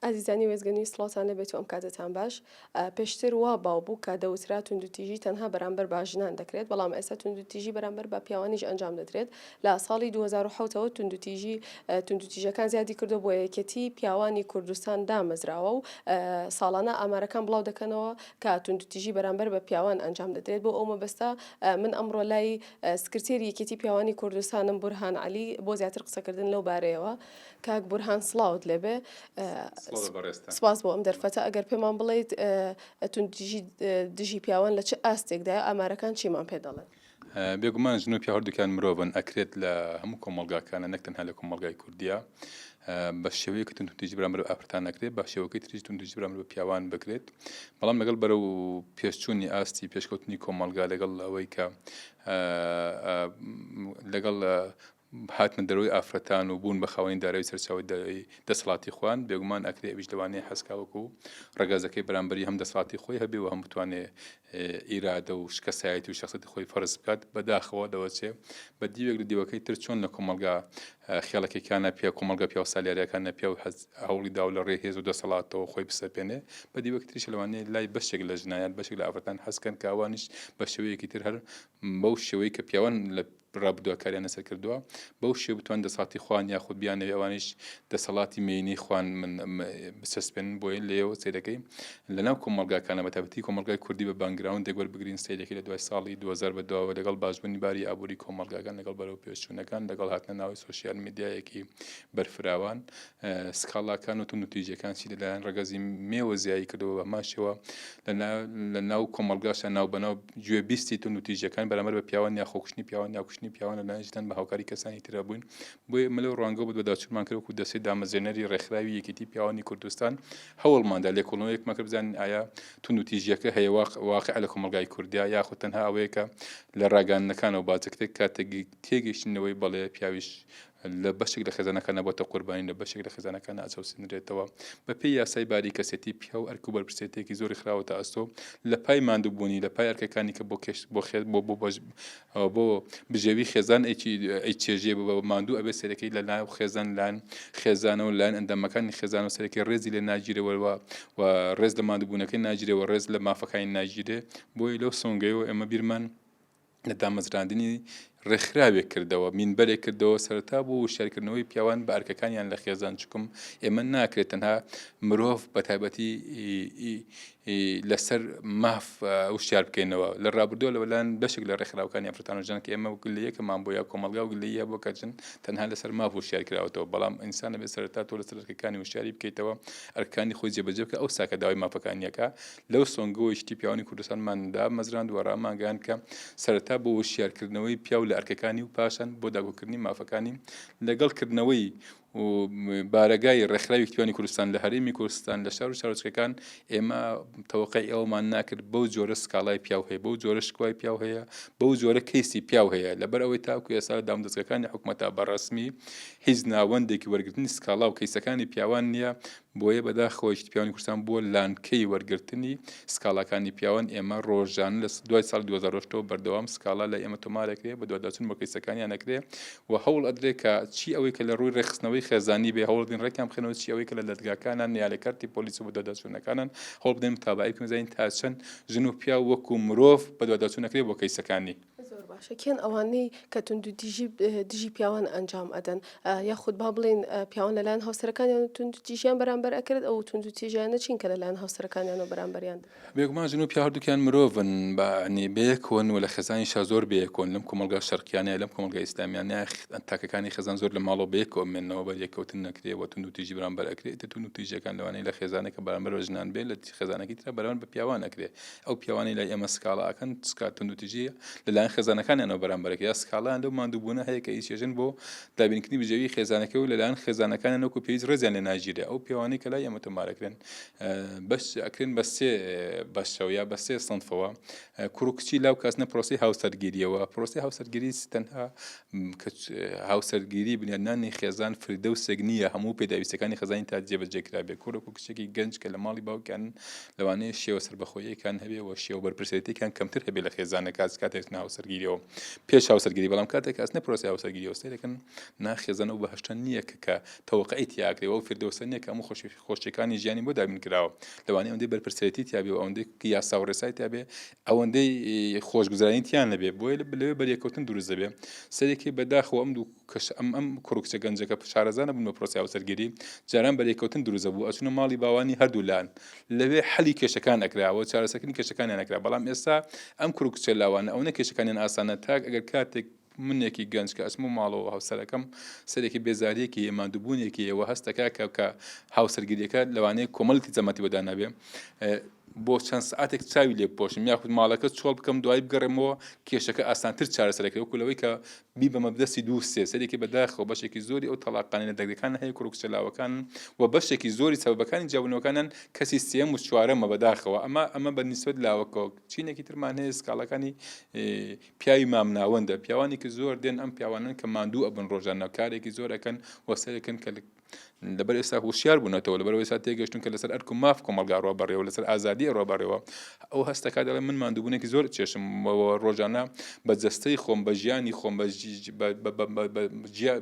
ئازیزانی وێستگە نیوز سڵاوتان لێبێت و ئەم کاتەتان باش. پێشتر وا باو بوو کە دەوترا توندوتیژی تەنها بەرامبەر بە ژنان دەکرێت، بەڵام ئێستا توندوتیژی بەرامبەر بە پیاوانیش ئەنجام دەدرێت. لە ساڵی 2007 ەوە توندوتیژی توندوتیژەکان زیادی کردووە بۆیە یەکێتی پیاوانی کوردستان دامەزراوە و ساڵانە ئامارەکان بڵاو دەکەنەوە کە توندوتیژی بەرامبەر بە پیاوان ئەنجام دەدرێت. بۆ ئەو مەبەستە من ئەمڕۆ لای سکرتێری یەکێتی پیاوانی کوردستانم بورهان عەلی بۆ زیاتر قسەکردن لەو بارەیەوە. کاک بورهان سڵاوت لێبێ سپاس بۆ ئەم دەرفەتە ئەگەر پێمان بڵیت توندتیژی دژی پیاوان لە چ ئاستێکدایە ئامارەکان چیمان پێ دەڵێن؟ بێگومان ژن و پیاو هەردووکیان مرۆڤن ئەکرێت لە هەموو کۆمەڵگاکانە نەک تەنها لە کۆمەڵگای کوردیا بە شێوەیەکی توندوتیژی بەرامبەر بە ئافرەتان نەکرێت بە شێوەکەی تریش توندوتیژی بەرامبەر بە پیاوان بکرێت بەڵام لەگەڵ بەرەو پێشچوونی ئاستی پێشکەوتنی کۆمەڵگا لەگەڵ ئەوەی کە لەگەڵ هاتنە دەرەوەی ئافرەتان و بوون بە خاوەنی دارایی و سەرچاوەی دارایی دەسەڵاتی خۆیان، بێگومان ئەکرێ ئەویش لەوانەیە حەزکا وەکو ڕەگەزەکەی بەرامبەری هەم دەسەڵاتی خۆی هەبێ و هەم بتوانێ ئیرادە و کەسایەتی و شەخسیەتی خۆی فەرز بکات، بەداخەوە دەوەچێ بە دیوێک لە دیوەکەی تر چۆن لە کۆمەڵگا خێڵەکیەکانە پیا کۆمەڵگا پیاوسالاریەکانە پیاو حەز هەوڵی داوە لە ڕێی هێز و دەسەڵاتەوە خۆی بسەپێنێ، بە دیوەکی تریش لەوانەیە لای بەشێک لە ژنان یان بەشێک لە ئافرەتان حەز کەن کە ئەوانیش بە شێوەیەکی تر هەر بەو شێوەی کە پیاوان لە ڕابردووە کاریان لەسەر کردووە بەو شێوە بتوان دەسەڵاتی خوان یاخود بیانەوێ ئەوانیش دەسەڵاتی مێینەی خوان من بچەسپێنن بۆیە لێیەوە سەیرەکەی لەناو کۆمەڵگاکانە بەتایبەتی کۆمەڵگای کوردی بە background ێک وەربگرین سەیرەکەی لە دوای ساڵی 2000 بە دواوە لەگەڵ باشبوونی باری ئابووری کۆمەڵگاکان لەگەڵ بەرەو پێشچوونەکان لەگەڵ هاتنە ناوی social media یەکی بەرفراوان سکاڵاکان و توندوتیژیەکان چی لەلایەن ڕەگەزی مێوە زیایی کردەوە بە هەمان شێوە لە ناو کۆمەڵگاشە ناو بەناو گوێبیستی توندوتیژیەکان بەرامبەر بە پیاوان یا خۆکوشتنی پیاوان یا کوشتنی پیاوان لەلایەن ژنان بە هاوکاری کەسانی ترە بووین بۆیە ئێمە لەو ڕوانگەوە بەدواداچوونمان کرد وەکو دەستەی دامەزرێنەری ڕێکخراوی یەکێتی پیاوانی کوردستان هەوڵماندا لێکۆڵینەوەیەکمان کرد بزانین ئایا توندوتیژیەکە هەیە واقع لە کۆمەڵگای کوردیا یاخود تەنها ئەوەیە کە لە ڕاگەیاندنەکانەوە باسدەکرێت کاتێک تێگەیشتین لەوەی بەڵێ پیاویش لە بەشێک لە خێزانەکان نەبۆتە قوربانی لە بەشێک لە خێزانەکان ئەچەوسێنرێتەوە بەپێی یاسای باری کەسێتی پیاو ئەرک و بەرپرسێتێکی زۆری خراوەتە ئەستۆ لە پای ماندووبوونی لە پای ئەرکەکانی کە بۆ کێش بۆ خێ بۆ بۆ بەش بۆ بژێوی خێزان ئەیکی ئەی چێژێ بە ماندوو ئەبێ سەرەکەی لە ناو خێزان لایەن خێزانەوە لایەن ئەندامەکانی خێزان و سەرەکی ڕێزی لێ ناگیرەوە و ڕێز لە ماندووبوونەکەی ناگیرێ و ڕێز لە مافەکانی ناگیرێ بۆیە لەو سۆنگەیەوە ئێمە بیرمان لە دامەزراندنی ڕێکخراوێک کردەوە، مینبەرێک کردەوە، سەرەتا بۆ وشیارکردنەوەی پیاوان بە ئەرکەکانیان لە خێزان، چونکم ئێمە ناکرێت تەنها مرۆڤ بە تایبەتی لەسەر ماف وشیار بکەینەوە. لە ڕابردووە لەلایەن بەشێک لە ڕێکخراوەکانی ئافرەتان و ژنان کە ئێمە گلەیەکەمان بۆ یا کۆمەڵگا و گلەیی هەبووە کە ژن تەنها لەسەر ماف وشیار کراوەتەوە، بەڵام ئینسان ئەبێت سەرەتا تۆ لەسەر ئەرکەکانی وشیاری بکەیتەوە، ئەرکەکانی خۆی جێبەجێ بکات، ئەوسا کە داوای مافەکانی ئەکا. لەو سۆنگەوە یەکێتی پیاوانی کوردستانمان دامەزراند و ڕامانگەیاند کە سەرەتا بۆ وشیارکردنەوەی پیاو لە ئەرکەکانی و پاشان بۆ داکۆکردنی مافەکانی لەگەڵ کردنەوەی و بارەگای ڕێکخراوی پیاوانی کوردستان لە هەرێمی کوردستان لە شار و شارۆچکەکان ئێمە تەوەقعی ئەومان ناکرد بەو جۆرە سکاڵای پیاو هەیە بەو جۆرە شکوای پیاو هەیە بەو جۆرە کەیسی پیاو هەیە لەبەر ئەوەی تاکو ئێستا لە دامودەزگاکانی حکومەتا بە ڕەسمی هیچ ناوەندێکی وەرگرتنی سکاڵا و کەیسەکانی پیاوان نییە بۆیە بەداخەوە یەکێتی پیاوانی کوردستان بووە لانکەی وەرگرتنی سکاڵاکانی پیاوان، ئێمە ڕۆژانە لە دوای ساڵی 2008 ەوە بەردەوام سکاڵا لای ئێمە تۆمار ئەکرێ، بەدواداچوون بۆ کەیسەکانیان ئەکرێ و هەوڵ ئەدرێ کە چی ئەوەی کە لە ڕووی ڕێکخستنەوەی خێزانی بێ هەوڵ بدەین ڕێکیان بخەینەوە، چی ئەوەی کە لە دادگاکانان یا لە کەرتی پۆلیس و بەدواداچوونەکانان هەوڵ بدەین متابەعەی بکەین بزانین تا چەند ژن و پیاو وەکوو مرۆڤ بەدواداچوون ئەکرێ بۆ کەیسەکانی. زۆر باشە کێن ئەوانەی کە توندوتیژی دژی پیاوان ئەنجام ئەدەن یاخود با بڵێین پیاوان لەلایەن هاوسەرەکانیان توندوتیژیان بەرامبەر ئەکرێت ئەو توندوتیژیانە چین کە لەلایەن هاوسەرەکانیانەوە بەرامبەریان دەکرێت؟ بێگومان ژن و پیاو هەردووکیان مرۆڤن بەعنی بەیەکەوەن و لە خێزانیشا زۆر بەیەکەوەن لەم کۆمەڵگا شەرقیانەیە لەم کۆمەڵگا ئیسلامیانەیە تاکەکانی خێزان زۆر لە ماڵەوە بەیەکەوە ئەمێننەوە بەریەککەوتن نەکرێ و توندوتیژی بەرامبەر ئەکرێ ئیتر توندوتیژیەکان لەوانەیە لە خێزانێکە بەرامبەر بە ژنان بێ لە خێزانەکەی ترا بەرامبەر بە پیاوان ئەکرێ ئەو پیاوانەی لای ئێمە سکاڵا ئەکەن سکا توندوتیژی لەلایەن خێزانەکانیانەوە بەرامبەرەکە یا سکاڵایان لەو ماندووبوونە هەیە کە ئیچێژن بۆ دابینکردنی بژێوی خێزانەکەی و لەلایەن خێزانەکانیان وەکو پێویست ڕێزیان لێ ناگیرێ ئەو پیاوانەی کە لای ئێمە تۆمارەکرێن بەش ئەکرێن بە سێ بەشەوە یا بە سێ سنفەوە کوڕ و کچی لاو کەسنە پرۆسەی هاوسەرگیریەوە پرۆسەی هاوسەرگیری تەنها هاوسەرگیری بنیادنانی خێزان فردەوسێک نییە هەموو پێداویستەکانی خێزانی تا جێبەجێ کرابێ کوڕێک و کچێکی گەنج کە لە ماڵی باوکیان لەوانەیە شێوە سەربەخۆیەکان هەبێ و شێوە بەرپرسیارێتیەکان کەمتر هەبێ لە خێزانەکە کاتێک هاوسەرگیریەوە. بەڕێوە پێش هاوسەرگیری بەڵام کاتێک ئەچنە پرۆسەی هاوسەرگیریەوە سەیرەکەن نا خێزان ئەو بەهەشتە نییە کە کە تەوەقعی تیا ئەکرێ و ئەو فیردەوسە نییە کە هەموو خۆشی خۆشیەکانی ژیانی بۆ دابین کراوە لەوانەیە ئەوەندەی بەرپرسیارێتی تیا بێ و ئەوەندەی یاسا و ڕێسای تیا بێ ئەوەندەی خۆشگوزەرانی تیا نەبێ بۆیە لەوێ بەریەکەوتن دروست دەبێ سەرێکی بەداخەوە ئەم دوو کەش ئەم ئەم کوڕ و کچە گەنجەکە شارەزا نەبوون بە پرۆسەی هاوسەرگیری جاران بەرێکەوتن دروست دەبوو ئەچونە ماڵی باوانی هەردوو لان لەوێ حەلی کێشەکان ئەکرا و چارەسەرکردنی کێشەکانیان ئەکرا بەڵام ئێستا ئەم کوڕ و کچە لاوانە ئەونە کێشەکانیان ئاسانە تاک ئەگەر کاتێک منێکی گەنج کە ئەچمە ماڵەوە هاوسەرەکەم سەرێکی بێزاریەکی هەیە ماندووبوونێکی هەیە و هەستەکە کە کە هاوسەرگیریەکە لەوانەیە کۆمەڵی تیزەمەتی بۆ دانابێ بۆ چەند سعاتێک چاوی لێ بپۆشم یاخود ماڵەکە چۆڵ بکەم دوایی بگەڕێمەوە کێشەکە ئاسانتر چارەسەرەکرێ وەکو لەوەی کە بیبەمە دەستی دوو سێ سەرێکی بەداخەوە بەشێکی زۆری ئەو تەڵاقانەی لە دەرگەکان هەیە کوڕ و کچە لاوەکانن و بەشێکی زۆری سەبەبەکانی جیابوونەوەکانیان کەسی سێیەم و چوارەمە بەداخەوە ئەمە ئەمە بە نیسبەت لاوەکەوە چینێکی ترمان هەیە سکاڵاکانی پیاوی مامناوەندە پیاوانی کە زۆر دێن ئەم پیاوانن کە ماندوو ئەبن ڕۆژانە کارێکی زۆر ئەکەن و سەرەکەن کە لەبەر ئێستا هۆشیار بوونەتەوە لەبەر ئێستا تێگەشتون کە لەسەر ئەرک و ماف کۆمەڵگا ڕۆ بەڕێوە لەسەر ئازادی ڕۆ بەڕێوە ئەو هەستەکە دەڵێ من ماندووبوونێکی زۆر چێشم ڕۆژانە بە جەستەی خۆم بە ژیانی خۆم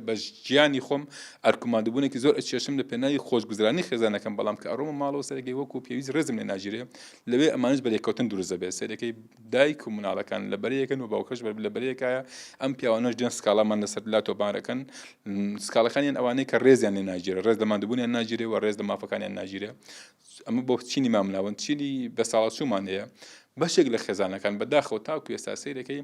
بە ژیانی خۆم ئەرک و ماندووبوونێکی زۆر ئەچێشم لە پێناوی خۆشگوزرانی خێزانەکەم بەڵام کە ئەڕۆمە ماڵەوە سەرەکەی وەکو پێویست ڕێزم لێ ناگیرێ لەوێ ئەمانش بەرێککەوتن دروست دەبێت سەرەکەی دایک و مناڵەکان لە بەرەیەکن و باوکەش بەر لە بەرەیەکایە ئەم پیاوانەش دێن سکاڵامان لەسەر لا تۆمارەکەن سکاڵەکانیان ئەوانەی کە ڕێزیان لێ ناگیرێ ڕێز لە ماندووبوونیان ناگیرێ و ڕێز لە مافەکانیان ناگیرێ ئەمە بۆ چینی مامناوەند چینی بە ساڵاچوومان هەیە بەشێک لە خێزانەکان بەداخەوە تاکو ئێستا سەیرەکەی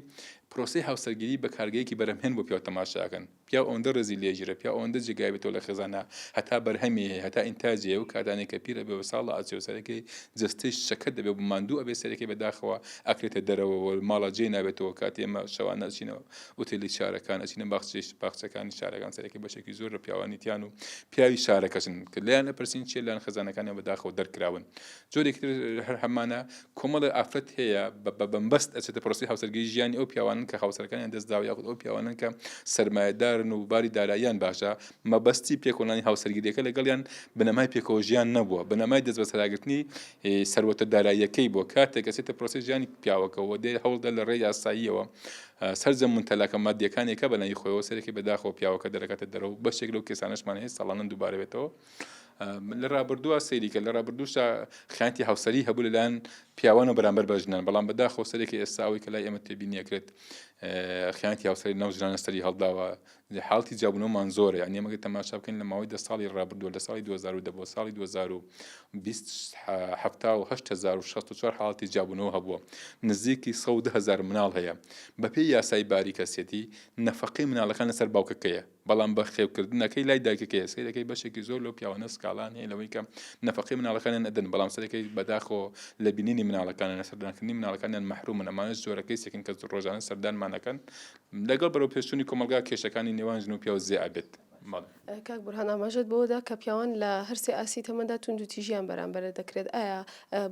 پرۆسەی هاوسەرگیری بە کارگەیەکی بەرهەمهێن بۆ پیاو تەماشاکەن پیاو ئەوەندە ڕێزی لێ گیرە، پیاو ئەوەندە جێگای بێتەوە لە خێزانا هەتا بەرهەمی هەیە، هەتا ئینتاجی هەیە، ئەو کاتانەی کە پیر ئەبێ و ساڵ ئەچێ و سەرەکەی جەستەی شەکەت دەبێ و ماندوو ئەبێ سەرەکەی بە داخەوە ئەکرێتە دەرەوە و ماڵا جێی نابێتەوە کاتی ئێمە شەوانە ئەچینە ئوتێلی شارەکان ئەچینە باخچەی باخچەکانی شارەکان سەرەکەی بەشێکی زۆر لە پیاوانی تیان و پیاوی شارەکەشن کە لێیان ئەپرسین چیە لەلایەن خێزانەکانیان بە داخەوە دەرکراون جۆرێکی تر هەر هەمانە کۆمەڵێ ئافرەت هەیە بە بەمبەست ئەچێتە پرۆسەی هاوسەرگیری ژیانی ئەو پیاوانن کە هاوسەرەکانیان دەست داوە یاخود ئەو پیاوانن کە سەرمایەدارن و باری داراییان باشە مەبەستی پێکەوەنانی هاوسەرگیریەکە لەگەڵیان بنەمای پێکەوە ژیان نەبووە بنەمای دەست بەسەراگرتنی سەروەتە داراییەکەی بووە کاتێک ئەچێتە پرۆسەی ژیانی پیاوەکەوە دێ هەوڵدە لە ڕێی یاساییەوە سەرجەم مونتەلاکە مادیەکانێکە بەناوی خۆیەوە سەرەکی بەداخەوە پیاوەکە دەرەکاتە دەرەوە بەشێک لەو کەسانەشمان هەیە ساڵانە دووبارە بێتەوە لە ڕابردووە سەیری کە لە ڕابردووشا خیانەتی هاوسەری هەبوو لەلایەن پیاوان و بەرامبەر بە ژنان بەڵام بەداخەوە سەرێکی ئێستا ئەوەی کە لای ئێمە تێبینی ئەکرێت خیانەتی هاوسەری ناو ژنانە سەری هەڵداوە حاڵتی جیابوونەوەمان زۆرە یعنی ئێمە تەماشا بکەین لە ماوەی دە ساڵی ڕابردووە لە ساڵی 2010 بۆ ساڵی 2020 78064 حاڵەتی جیابوونەوە هەبووە نزیکی 110 هەزار مناڵ هەیە بەپێی یاسای باری کەسێتی نەفەقەی مناڵەکان لەسەر باوکەکەیە بەڵام بەخێوکردنەکەی لای دایکەکەیە، سەیرەکەی بەشێکی زۆر لەو پیاوانە سکاڵایان هەیە لەوەی کە نەفەقەی مناڵەکانیان ئەدەن، بەڵام سەیرەکەی بەداخەوە لە بینینی مناڵەکانیان لە سەردانکردنی مناڵەکانیان مەحرومن، ئەمانەش جۆرە کەیسێکن کە ڕۆژانە سەردانمان ئەکەن، لەگەڵ بەرەوپێشچوونی کۆمەڵگا کێشەکانی نێوان ژن و پیاو زێ ئەبێت. بەڵێ. کاک بورهان ئاماژەت بەوەدا کە پیاوان لە هەرسێ ئاستی تەمەندا توندوتیژیان بەرامبەر دەکرێت، ئایا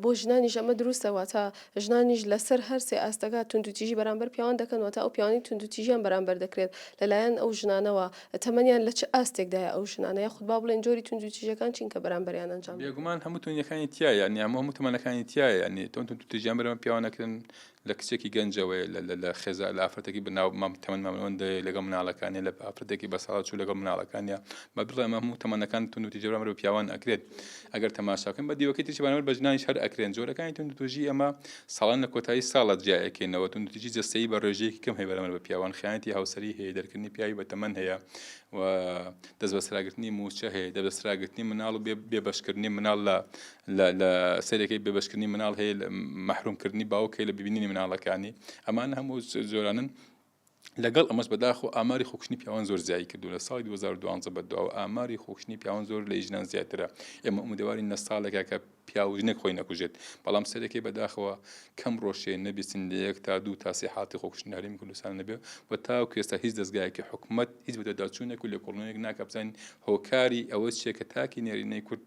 بۆ ژنانیش ئەمە دروستە واتە ژنانیش لەسەر هەر سێ ئاستەکە توندوتیژی بەرامبەر پیاوان دەکەن واتە ئەو پیاوانەی توندوتیژیان بەرامبەر دەکرێت لەلایەن ئەو ژنانەوە تەمەنیان لە چ ئاستێکدایە ئەو ژنانە یاخود با بڵێین جۆری توندوتیژیەکان چین کە بەرامبەریان ئەنجام دەدرێت؟ بێگومان هەموو توندیەکانی تیایە یانی هەموو تەمەنەکانی تیایە یانی توندوتیژیان بەرامبەر پیاوان ئەکرێن لە کچێکی گەنجەوەیە لە لە لە خێزا لە ئافرەتێکی بە ناو مام تەمەن مامناوەندەیە لەگەڵ مناڵەکانیە لە ئافرەتێکی بە ساڵا چوو لەگەڵ مناڵەکانیە بە بڵێم هەموو تەمەنەکان توندوتیژی بەرامبەر بە پیاوان ئەکرێت ئەگەر تەماشا بکەین بە دیوەکەی تریش بەرامبەر بە ژنانیش هەر ئەکرێن جۆرەکانی توندوتیژی ئەمە ساڵان لە کۆتایی ساڵە جیا ئەکەینەوە توندوتیژی جەستەیی بە ڕێژەیەکی کەم هەیە بەرامبەر بە پیاوان خیانەتی هاوسەری هەیە دەرکردنی پیاوی بە تەمەن هەیە و دەستبەسەراگرتنی مووچە هەیە دەستبەسەراگرتنی مناڵ و بێبەشکردنی مناڵ لە لە لە سەرەکەی بێبەشکردنی مناڵ هەیە مەحرومکردنی باوک هەیە لە ببینینی مناڵەکانی ئەمان هەموو جۆرانن لەگەڵ ئەمەش بەداخەوە ئاماری خۆکوشتنی پیاوان زۆر زیایی کردو لە ساڵی 2012 بەدواوە ئاماری خۆکوشتنی پیاوان زۆر لە ژنان زیاترە ئێمە ئومێدەوارین لە ساڵێکا کە پیاو ژنێک خۆی نەکوژێت بەڵام سەرەکەی بەداخەوە کەم ڕۆژێ نەبیستن لە یەک تا دوو تا سێ حاڵەتی خۆکوشتن لە هەرێمی کوردستان نەبێ و تاوەکو ئێستا هیچ دەزگایەکی حکومەت هیچ بەدواداچوونێک و لێکۆڵینەوەیەک ناکا بزانین هۆکاری ئەوە چییە کە تاکی نێرینەی کورد.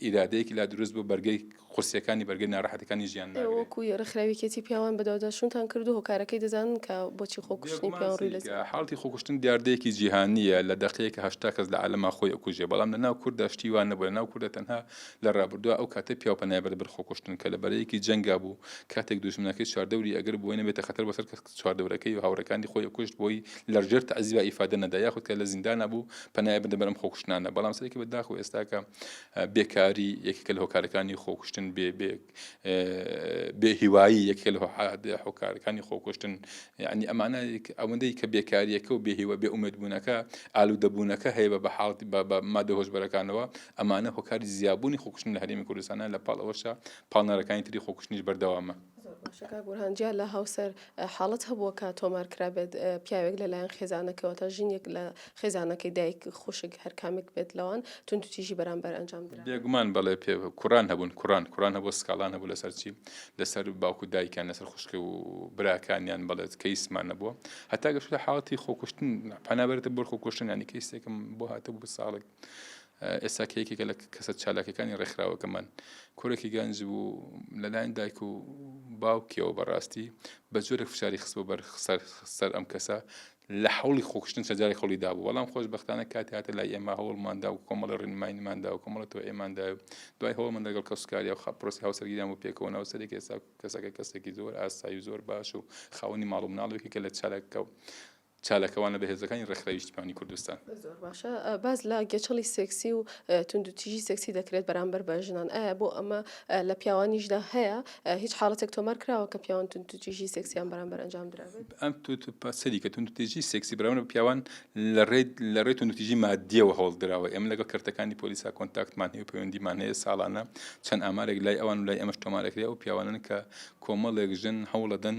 ئیرادەیەکی لا دروست بوو بەرگەی قورسیەکانی بەرگەی ناڕەحەتەکانی ژیان ئێوە ناگرێ. وەکو ڕێکخراوی یەکێتی پیاوان بەدواداچوونتان کردو هۆکارەکەی دەزانن کە بۆچی خۆکوشتنی بێگومان پیاوان ڕووی لە سەیرکە حاڵەتی خۆکوشتن دیاردەیەکی جیهانییە لە دەقەیەکە 80 کەس لە عالەما خۆی ئەکوژێ بەڵام لە ناو کوردا شتی وا نەبوو لە ناو کوردا تەنها لە ڕابردووا ئەو کاتە پیاو پەنای بردە بەر خۆکوشتن کە لە بەرەیەکی جەنگا بوو کاتێک دوژمنەکەی چواردەوری ئەگرت بۆی نەبێتە خەتەر بۆ سەر چواردەورەکەی و هاوڕێکانی خۆی ئەکوشت بۆی لە ژێر تەعزیبا ئیفادە نەدا یاخود کە لە زیندانا بوو پەنای بردە بەر ئەم خۆکوشتنانە بەڵام سەرێکی بە داخەوە ئێستاکە بێکاری یەکێکە لە هۆکارەکانی خۆکوشتن بێ بێ بێ هیوایی یەکێکە لە هۆکارەکانی خۆکوشتن یعنی ئەمانە ئەوەندەی کە بێکاریەکە و بێهیوە بێ ئومێدبوونەکە ئالوودەبوونەکە هەیە بە حاڵەتی بە مادە هۆشبەرەکانەوە ئەمانە هۆکاری زیابوونی خۆکوشتن لە هەرێمی کوردستانە لە پاڵ ئەوەشا پاڵنەرەکانی تری خۆکوشتنیش بەردەوامە. زۆر باشە کاک بورهان جیا لە هاوسەر حاڵەت هەبووە کە تۆمار کرابێت پیاوێک لەلایەن خێزانەکەوە تا ژنێک لە خێزانەکەی دایک خوشک هەر کامێک بێت لەوان توندوتیژی بەرامبەر ئەنجام درابێت؟ بێگومان بەڵێ پێ کوڕان هەبوون کوڕان کوڕان هەبوو سکاڵان هەبوو لەسەر چی لەسەر باوک و دایکیان لەسەر خوشک و براکانیان بەڵێت کەیسمان نەبووە هەتا گەشتە حاڵەتی خۆکوشتن پەنابەرێتە بۆ خۆکوشتن ینی کەیسێکم بۆ هاتبوو ساڵێک ئێستا کە یەکێکە لە کەسە چالاکەکانی ڕێکخراوەکەمان کوڕێکی گەنج بوو لەلایەن دایک و باوکیەوە بەڕاستی بە جۆرێک فشاری خستبوو بەر سەر سەر ئەم کەسە لە حوڵی خۆکشتن چەند جارێک هەوڵی دابوو بەڵام خۆشبەختانە کاتی هاتە لای ئێمە هەوڵماندا و کۆمەڵە ڕێنماییماندا و کۆمەڵە تۆئێماندا و دوای هەوڵمان لەگەڵ کەسوکاریا و پرۆسی هاوسەرگیریان بۆ پێکەوە ناو سەرێک ئێستا کەسەکە کەسێکی زۆر ئاسایی و زۆر باش و خاوەنی ماڵ و مناڵ و یەکێکە لە چالاکە چالاکوانە بەهێزەکانی ڕێکخراوی نیشتمانی کوردستان. زۆر باشە باس لە گێچەڵی سێکسی و توندوتیژی سێکسی دەکرێت بەرامبەر بە ژنان ئایا بۆ ئەمە لە پیاوانیشدا هەیە هیچ حاڵەتێک تۆمار کراوە کە پیاوان توندوتیژی سێکسیان بەرامبەر ئەنجام درابێت؟ ئەم سەری کە توندوتیژی سێکسی بەرامبەر بە پیاوان لە ڕێی لە ڕێی توندوتیژی مادیەوە هەوڵدراوە ئێمە لەگەڵ کەرتەکانی پۆلیسا contact مان هەیە و پەیوەندیمان هەیە ساڵانە چەند ئامارێک لای ئەوان و لای ئێمەش تۆمارەکرێ ئەو پیاوانەن کە کۆمەڵێک ژن هەوڵەدەن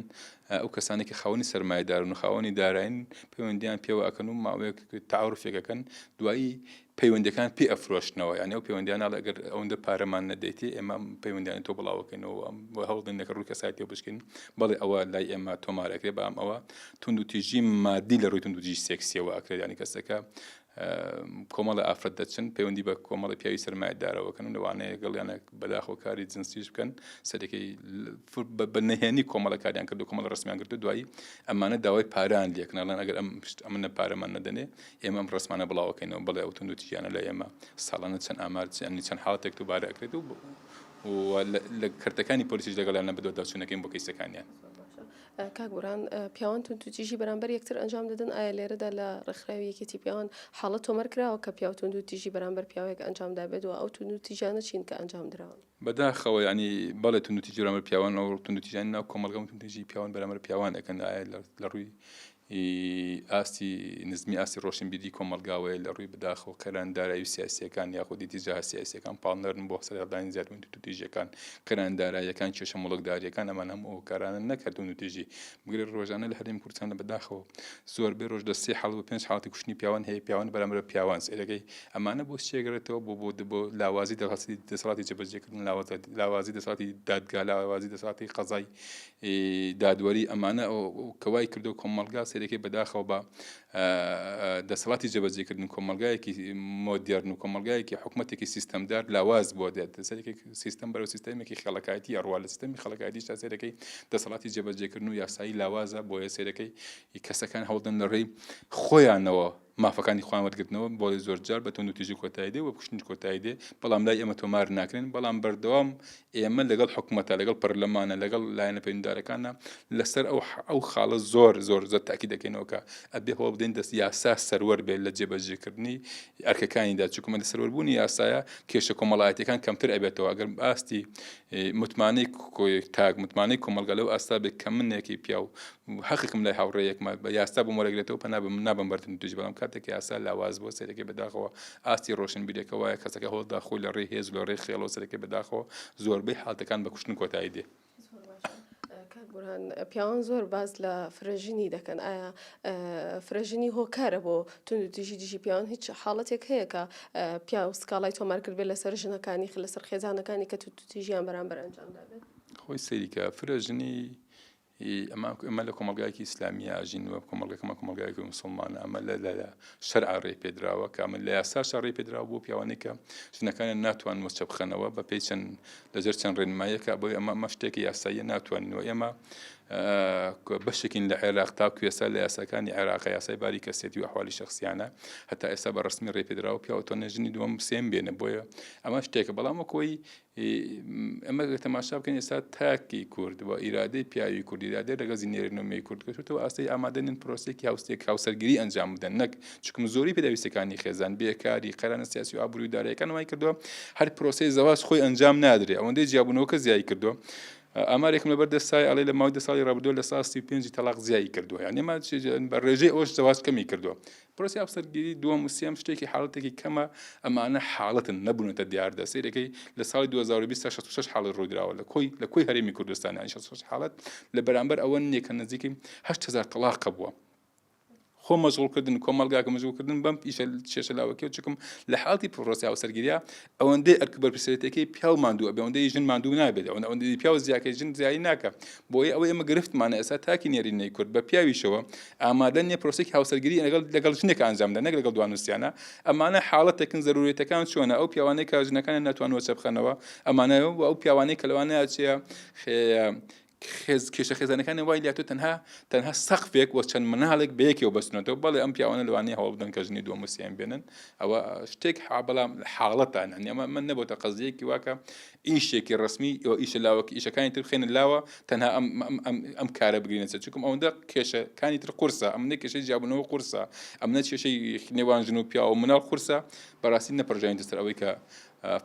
ئەو کەسانەی کە خاوەنی سەرمایەدارن و خاوەنی دارایین پەیوەندیان پێوە ئەکەن و ماوەیەک تەعاروفێک ئەکەن دوایی پەیوەندەکان پێ ئەفرۆشنەوە یعنی ئەو پەیوەندیانە ئەڵێ ئەگەر ئەوەندە پارەمان نەدەیتێ ئێمە ئەم پەیوەندیانە تۆ بڵاوەکەینەوە ئەم هەوڵدەین لەگەڵ ڕووی کەسایەتیەوە بشکێنین بەڵێ ئەوە لای ئێمە تۆمار ئەکرێ بەڵام ئەوە توندوتیژی مادی لە ڕووی توندوتیژی سێکسیەوە ئەکرێت یعنی کەسەکە کۆمەڵە ئافرەت دەچن پەیوەندی بە کۆمەڵی پیاوی سەرمایەدارەوە کەن و لەوانەیە گەڵیانە بەداخەوە کاری جنسیش بکەن سەرەکەی بە نهێنی کۆمەڵە کاریان کردو کۆمەڵە ڕسمیان کردو دوایی ئەمانە داوای پاران لێکن ئەڵێن ئەگەر ئەم ئەمنە پارەمان نەدەنێ ئێمە ئەم ڕسمانە بڵاوەکەینەوە بەڵێ ئەو توندوتیژیانە لە ئێمە ساڵانە چەند ئامار چەند چەند حاڵەتێک دووبارە ئەکرێت و لە کەرتەکانی پۆلیسیش لەگەڵیان بەدواداچوونەکەین بۆ کەیسەکانیان. کاک بورهان پیاوان توندوتیژی بەرامبەر یەکتر ئەنجام دەدەن، ئایا لێرەدا لە ڕێکخراوی یەکێتی پیاوان حاڵەت تۆمار کراوە کە پیاو توندوتیژی بەرامبەر پیاوێک ئەنجام دابێت و ئەو توندوتیژانە چین کە ئەنجام دراون؟ بەداخەوە یانی بەڵێ توندوتیژی بەرامبەر پیاوان ئەو توندوتیژانی ناو کۆمەڵگە و توندوتیژی پیاوان بەرامبەر پیاوان ئەکەن ئایا لە ڕووی ئاستی نزمی ئاستی ڕۆشنبیری کۆمەڵگاوەیە لە ڕووی بەداخەوە قەیران دارایی و سیاسیەکان یاخود ئیتیجاهە سیاسیەکان پاڵنەرن بۆ سەرهەڵدانی زیادبوونی توندوتیژیەکان قەیران داراییەکان کێشە موڵکداریەکان ئەمان هەموو ئەو هۆکارانەن نەک هەر توندوتیژی بگرە ڕۆژانە لە هەرێمی کوردستان لە بەداخەوە زۆربەی ڕۆژ لە سێ حاڵەت بۆ پێنج حاڵەتی کوشتنی پیاوان هەیە پیاوان بەرامبەر بە پیاوان سەیرەکەی ئەمانە بۆ چی ئەگەڕێتەوە بۆ بۆ بۆ لاوازی دەسەڵاتی دەسەڵاتی جێبەجێکردن لاوازی دەسەڵاتی دادگا لاوازی دەسەڵاتی قەزای دادوەری ئەمانە کە وای کردو کۆمەڵگا سەیرەکەی بەداخەوە بە دەسەڵاتی جێبەجێکردن کۆمەڵگایەکی مۆدێرن و کۆمەڵگایەکی حکومەتێکی سیستەمدار لاواز بووە دێت سەرێکی سیستەم بەرەو سیستەمێکی خێڵەکایەتی ئەڕوا لە سیستەمی خەڵکایەتیشدا سەیرەکەی دەسەڵاتی جێبەجێکردن و یاسایی لاوازە بۆیە سەیرەکەی کەسەکان هەوڵدەن لە ڕێی خۆیانەوە مافەکانی خۆیان وەرگرتنەوە بۆیە زۆرجار بە توندوتیژی کۆتایی دێ و کوشتنیش کۆتایی دێ بەڵام لای ئێمە تۆمار ناکرێن بەڵام بەردەوام ئێمە لەگەڵ حکومەتە لەگەڵ پەرلەمانە لەگەڵ لایەنە پەیوەندیدارەکانە لەسەر ئەو ئەو خاڵە زۆر زۆر زۆر تاکی دەکەینەوە کە ئەبێ هەوڵ بدەین دەست یاسا سەروەر بێت لە جێبەجێکردنی ئەرکەکانیدا چونکە لە سەروەربوونی یاسایە کێشە کۆمەڵایەتیەکان کەمتر ئەبێتەوە ئەگەر ئاستی متمانەی تاک متمانەی کۆمەڵگە لەو ئاستا بێت کە منێکی پیاو حەقێکم لای هاوڕێیەکمە بە یاسا بۆم وەرەگرێتەوە پەنا بە من نابەم بەر توندوتیژی بەڵام کاتێک کە یاسا لاواز بووە سەیرەکەی بەداخەوە ئاستی ڕۆشنبیریەکە وایە کەسەکە هەوڵدا خۆی لە ڕێی هێز و لە ڕێی خێڵەوە سەیرەکەی بەداخەوە زۆربەی حاڵەتەکان بە کوشتن کۆتایی دێ. زۆر باشە کاک بورهان پیاوان زۆر باس لە فرەژنی دەکەن ئایا فرەژنی هۆکارە بۆ توندوتیژی دژی پیاوان هیچ حاڵەتێک هەیە کە پیاو سکاڵای تۆمار کردبێت لەسەر ژنەکانی لەسەر خێزانەکانی کە توندوتیژیان بەرامبەر ئەنجام دابێت؟ خۆی سەیری کە فرەژنی. ئەمە ئەمە لە کۆمەڵگایەکی ئیسلامیە ئەژین و کۆمەڵگەکەمان کۆمەڵگایەکی موسڵمانە ئەمە لە لە شەرع ڕێ پێدراوە کە ئەمە لە یاساشا ڕێ پێدراوە بۆ پیاوانەی کە ژنەکانیان ناتوان وەچە بخەنەوە بە پێی چەند لەژێر چەند ڕێنمایەکە بۆی ئەمە ئەمە شتێکی یاساییە ناتوانین و ئێمە بەشێکین لە عێراق تا کوێسا لە یاساکانی عێراق یاسای باری کەسێتی و ئەحوالی شخصیانە هەتا ئێستا بە ڕسمی ڕێپێدراوە پیاوتوانێت ژنی دووەم سێم بێنە بۆیە ئەمە شتێکە بەڵام وەکۆی ئەمە گەر تەماشا بکەین ئێستا تاکی کورد و ئیرادەی پیاوی کورد ئیرادەی رەگەزی نێرینە و مێی کورد گەشتووەتەوە ئاستەی ئامادە نین پرۆسەیەکی هاوسێک هاوسەرگیری ئەنجام بدەن نەک چونکم زۆری پێداویستیەکانی خێزان بێکاری قەیرانە سیاسی و ئابووری و دارایەکان وای کردووە هەر پرۆسەی زەواج خۆی ئەنجام نادرێ ئەوەندەی جیابوونەوەکە زیای کردووە ئامارێکم لەبەر دەستای ئەڵێ لە ماوەی دە ساڵی ڕابردووە لە سا 35 تەلاق زیای کردووە یعنی ئێمە بە ڕێژەی ئەوەش زەواج کەمی کردووە پرۆسەی هاوسەرگیری دووەم و سێیەم شتێکی حاڵەتێکی کەمە، ئەمانە حاڵەتن نەبوونەتە دیاردە، سەیرەکەی لە ساڵی 2020 تا 66 حاڵەت ڕوویدراوە لە کۆی لە کۆی هەرێمی کوردستان یانی 66 حاڵەت لە بەرامبەر ئەوە نییە کە نزیکەی 8000 تەڵاق هەبووە. خۆ مەشغوڵکردن کۆمەڵگاکە مەشغوڵکردن بەم ئیشە کێشە لاوەکی و چکم لە حاڵەتی پرۆسەی هاوسەرگیریە ئەوەندەی ئەرک و بەرپرسیارێتیەکەی پیاو ماندوو ئەبێ ئەوەندەی ژن ماندوو نابێت ئەوەندە ئەوەندەی پیاو زیاکەی ژن زیایی ناکە بۆیە ئەوەی ئێمە گرفتمانە ئێستا تاکی نێرینەی کورد بە پیاویشەوە ئامادە نییە پرۆسێکی هاوسەرگیری لەگەڵ لەگەڵ ژنێک ئەنجام بدەن نەک لەگەڵ دوانووسیانە ئەمانە حاڵەتێکن زەرورێتەکان چۆنە ئەو پیاوانەی کە ژنەکانیان ناتوانن وەچە بخەنەوە ئەمانە و ئەو پیاوانەی کە لەوانەیە چیە خێز کێشە خێزانەکانی وای لاتۆ تەنها تەنها سەقفێک وە چەند مناڵێک بەیەکەوە بەستنەوە بەڵێ ئەم پیاوانە لەوانەیە هەوڵ بدەن کە ژنی دووەم و سێیەم بێنن ئەوە شتێک ها بەڵام حاڵەتان یعنی ئەمە من نەبۆتە قەزیەکی واکە ئیشێکی ڕسمی ئەو ئیشە لاوەک ئیشەکانی تر بخێنە لاوە تەنها ئەم ئەم ئەم کارە بگرینە سەر چونکم ئەوەندە کێشەکانی تر قورسە ئەم نە کێشەی جیابوونەوە قورسە ئەم نە کێشەی نێوان ژن و پیاو و مناڵ قورسە بەڕاستی نەپڕژاینتە سەر ئەوەی کە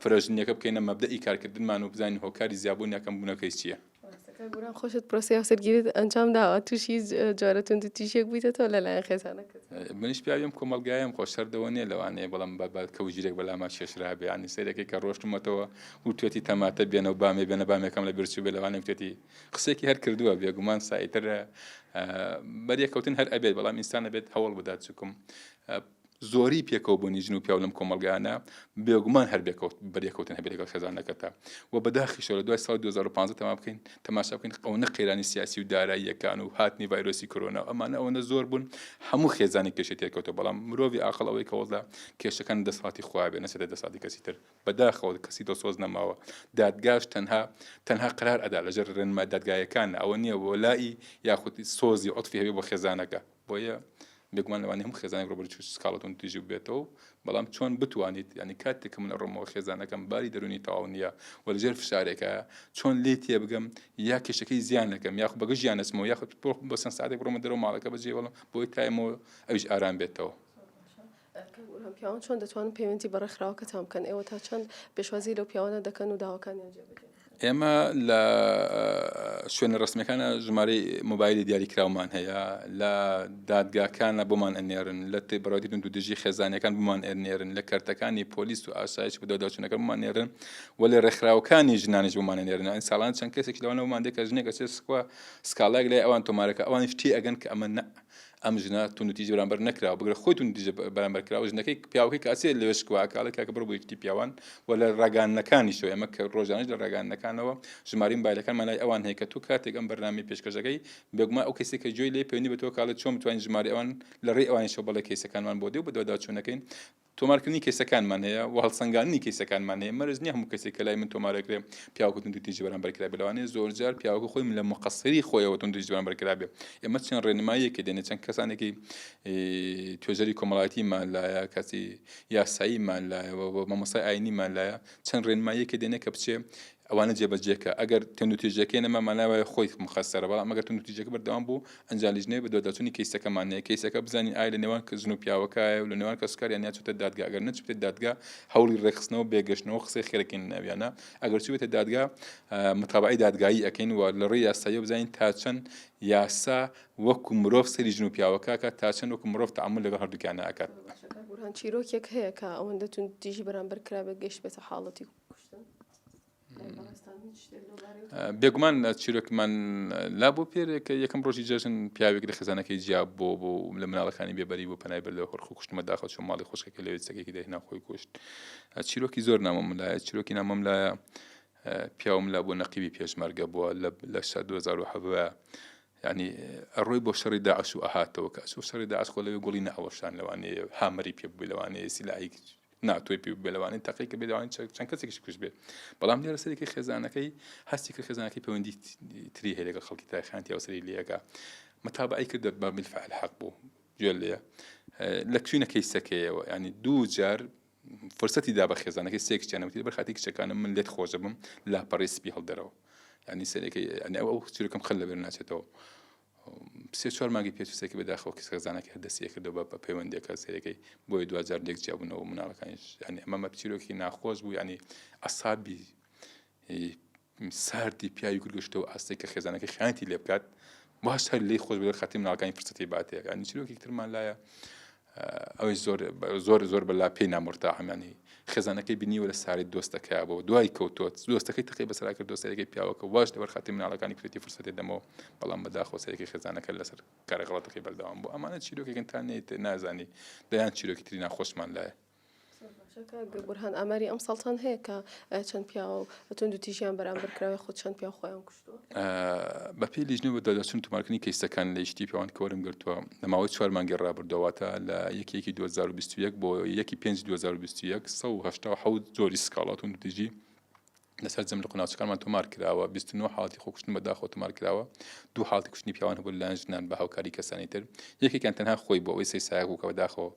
فرەژنیەکە بکەینە مەبدەئی کارکردنمان و بزانین هۆکاری زیابوون یا کەمبوونەکەی چییە. ڕاستە کاک گۆران خۆشت پرۆسەی هاوسەرگیریت ئەنجام داوە تووشی هیچ جۆرە توندوتیژیەک بوویتەتەوە لەلایەن خێزانەکەت؟ منیش پیاوی ئەم کۆمەڵگایەم خۆ شەردەوە نییە لەوانەیە بەڵام بە بە کەوژیرێک بەلاما کێشرابێ یانی سەیرەکەی کە ڕۆشتمەتەوە وتوێتی تەماتە بێنە و بامێ بێنە بامێکەم لە بیر چووبێ لەوانەیە وتێتی قسەیەکی هەر کردووە بێگومان سایتر بەریەکەوتن هەر ئەبێت بەڵام ئینسان ئەبێت هەوڵ بدات چونکم زۆری پێکەوە بوونی ژن و پیاو لەم کۆمەڵگایانە بێگومان هەر بەریەکەوتن هەبێت لەگەڵ خێزانەکەتا و بەداخیشەوە لە دوای ساڵی 2015 تەما بکەین تەماشا بکەین ئەوەنە قەیرانی سیاسی و داراییەکان و هاتنی ڤایرۆسی کۆرۆنا و ئەمانە ئەوەنە زۆر بوون هەموو خێزانی کێشەی تێکەوتەوە بەڵام مرۆڤی ئاقڵ ئەوەی کە وەڵا کێشەکان دەسەڵاتی خۆیان بێ نەچێتە دەسەڵاتی کەسی تر بەداخەوە کەسی دڵسۆز نەماوە دادگاش تەنها تەنها قرار ئەدا لەژێر ڕێنما دادگایەکان ئەوە نییە وەلائی یاخود سۆزی عوتفی هەبێ بۆ خێزانەکە بۆیە بێگومان لەوانەیە هەموو خێزانێک ڕووبەرووی سکاڵا توندوتیژی ببێتەوە، بەڵام چۆن بتوانیت یانی کاتێک کە من ئەڕۆمەوە خێزانەکەم باری دەروونی تەواو نییە و لەژێر فشارێکە چۆن لێی تێبگەم یا کێشەکەی زیان نەکەم یاخود بەگژ یان نەچمەوە یاخود بۆ چەند ساتێک بڕۆمە دەرەوە ماڵەکە بەجێ بێڵم بۆی تایمەوە ئەویش ئارام بێتەوە. پیاوان چۆن دەتوانن پەیوەندی بە ڕێکخراوەکەتان بکەن؟ ئێوە تا چەند پێشوازی لەو پیاوانە دەکەن و داواکانیان جێبەجێ دەکەن؟ ئێمە لە شوێنە ڕسمیەکانە ژمارەی مۆبایلی دیاریکراومان هەیە لە دادگاکانە بۆمان ئەنێرن لە بەڕێوەبەری توندوتیژی خێزانیەکان بۆمان ئەنێرن لە کەرتەکانی پۆلیس و ئاسایش بەدواداچوونەکە بۆمان نێرن و لە ڕێکخراوەکانی ژنانیش بۆمان ئەنێرن ئەین ساڵان چەند کەسێک لەوانە بۆمان دێت کە ژنێک ئەچێت سکوا سکاڵایەک لای ئەوان تۆمارەکە ئەوانیش تێ ئەگەن کە ئەمە نە ئەم ژنە توندوتیژی بەرامبەر نەکراوە بگرە خۆی توندوتیژی بەرامبەر کراوە ژنەکەی پیاوەکەی کە ئەچێت لەوێ شکوا ئەکا ئەڵێ کاکە بڕۆ بۆ یەکێتی پیاوان و لە ڕاگەیاندنەکانیشەوە ئێمە کە ڕۆژانەش لە ڕاگەیاندنەکانەوە ژمارەی مۆبایلەکانمان لای ئەوان هەیە کە تۆ کاتێک ئەم بەرنامەی پێشکەش دەکەی بێگومان ئەو کەسێک کە گوێی لێ پەیوەندی بە تۆ کە ئەڵێ چۆن بتوانین ژمارەی ئەوان لە ڕێی ئەوانیشەوە بەڵێ کەیسەکانمان بۆ دێ و بەدواداچوونەکەین تۆمارکردنی کەیسەکانمان هەیە و هەڵسەنگاندنی کەیسەکانمان هەیە، مەرج نییە هەموو کەسێک کە لای من تۆمار دەکرێ پیاوەکە توندوتیژی بەرامبەر کرابێ، لەوانەیە زۆرجار پیاوەکە خۆی لە موقەسیری خۆیەوە توندوتیژی بەرامبەر کرابێ. ئێمە چەند ڕێنماییەکی دێنێ، چەند کەسانێکی توێژەری کۆمەڵایەتیمان لایە، کەسی یاساییمان لایە و مامۆستای ئاینیمان لایە، چەند ڕێنماییەکی دێنێ کە بچێ ئەوانە جێبەجێ کە ئەگەر توندوتیژیەکەی نەما مانای وایە خۆی مخەسەرە بەڵام ئەگەر توندوتیژیەکە بەردەوام بوو ئەنجا لیژنەی بەدواداچوونی کەیسەکەمان هەیە کەیسەکە بزانین ئایا لە نێوان ژن و پیاوەکایە و لە نێوان کەسوکاریان یا چووتە دادگا ئەگەر نەچووتە دادگا هەوڵی ڕێکخستنەوە بێگەشتنەوە قسەی خێرەکەین ناویانە ئەگەر چووبێتە دادگا متابعەی دادگایی ئەکەین و لە ڕێی یاساییەوە بزانین تا چەند یاسا وەکو مرۆڤ سەیری ژن و پیاوەکە ئەکات تا چەند وەکو مرۆڤ تەعامول لەگەڵ هەردووکیانە ئەکات. کاک بورهان چیرۆکێک هەیە کە ئەوەندە توندوتیژی بەرامبەر کرابێت گەیشتبێتە حاڵەتی کوشتن؟ بێگومان چیرۆکمان لا بۆ پێرێ کە یەکەم ڕۆژی جەژن پیاوێک لە خێزانەکەی جیا بۆ بۆ لە مناڵەکانی بێبەری بۆ پەنای بردەوە خۆر خۆ کوشتمە داخە چۆن ماڵی خۆشکەکە لەوێ چەکێکی دەهێنا خۆی کوشت چیرۆکی زۆر نامەم لایە چیرۆکی نامەم لایە پیاوم لا بۆ نەقیبی پێشمەرگە بووە لە 2017 یعنی ئەڕۆی بۆ شەڕی داعش و ئەهاتەوە کە ئەچوو شەڕی داعش خۆ لەوێ گوڵی نەئەوەشان لەوانەیە هامەری پێ بووی لەوانەیە سیلاحی ناتۆی پێ بێ لەوانەیە تەقی کە بێ لەوانەیە چەند کەسێکیش کوشت بێت بەڵام لێرە سەرێکی خێزانەکەی هەستی کرد خێزانەکەی پەیوەندی تری هەیە لەگەڵ خەڵکی تایخانتی ئەو سەری لێەکە متابعی کرد بە بالفعل حەق بوو گوێ لێ لە کوینە کەیسەکەیەوە ینی دوو جار فرسەتی دا بە خێزانەکەی سێ کچیان وتی لەبەر خاتی کچەکانم من لێت خۆش دەبم لاپەڕەی سپی هەڵدەرەوە یعنی سەرەکەی یعنی ئەو ئەو چیرۆکەم خەل لەبێر ناچێتەوە سێ چوار مانگی پێچ سێکی بەداخەوە کەس خێزانەکە هەر دەستی کردەوە بە پەیوەندیەکە سەرەکەی بۆیە دواجار لێک جیابوونەوە مناڵەکانیش یعنی ئەمە مە چیرۆکی ناخۆش بوو یعنی ئەسابی ساردی پیاوی کورد گەشتەوە ئاستێک کە خێزانەکەی خیانەتی لێ بکات باش هەر لێی خۆش بێت خاتی مناڵەکانی فرسەتی باتێ یعنی چیرۆکێک ترمان لایە ئەوەی زۆر زۆر زۆر بەلا پێی نامرتاحم ینی خێزانەکەی بینیوە لە ساری دۆستەکە بۆ دوای کەوتووە دۆستەکەی تەقی بەسەرا کرد دۆستەکەی پیاوەکە واش لەبەر خاتی مناڵەکانی کرێتی فرسەتی دەمەوە بەڵام بەداخەوە سەرەکی خێزانەکە لەسەر کارە غەڵەتەکەی بەردەوام بوو ئەمانە چیرۆکێکن تا نێت نازانی دەیان چیرۆکی تری ناخۆشمان لایە زۆر باشە کاک بورهان ئاماری ئەمساڵتان هەیە کە چەند پیاو توندوتیژیان بەرامبەر کراوە خود چەند پیاو خۆیان کوشتووە؟ بەپێی لیژنەی بەدواداچوون تۆمارکردنی کەیسەکان لە یەکێتی پیاوان کە وەرم گرتووە لە ماوەی چوار مانگی ڕابردووە واتە لە یەکی یەکی 2021 بۆ یەکی پێنج 2021 187 جۆری سکاڵا توندوتیژی لە سەرجەم لق و ناوچەکانمان تۆمار کراوە، 29 حاڵەتی خۆکوشتن بەداخەوە تۆمار کراوە، دوو حاڵەتی کوشتنی پیاوان هەبوو لەلایەن ژنان بە هاوکاری کەسانی تر، یەکێکیان تەنها خۆی بوو ئەوەی سەی سایەق بوو کە بەداخەوە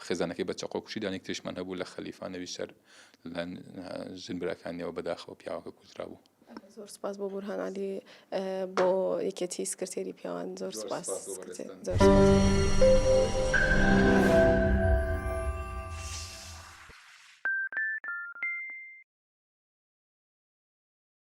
خێزانەکەی بە چەقۆ کوشتی، دانێک تریشمان هەبوو لە خەلیفانەوی سەر لەلایەن ژن براکانیەوە بەداخەوە پیاوەکە کوژرابوو. زۆر سپاس بۆ بورهان عەلی بۆ یەکێتی سکرتێری پیاوان زۆر سپاس زۆر سپاس.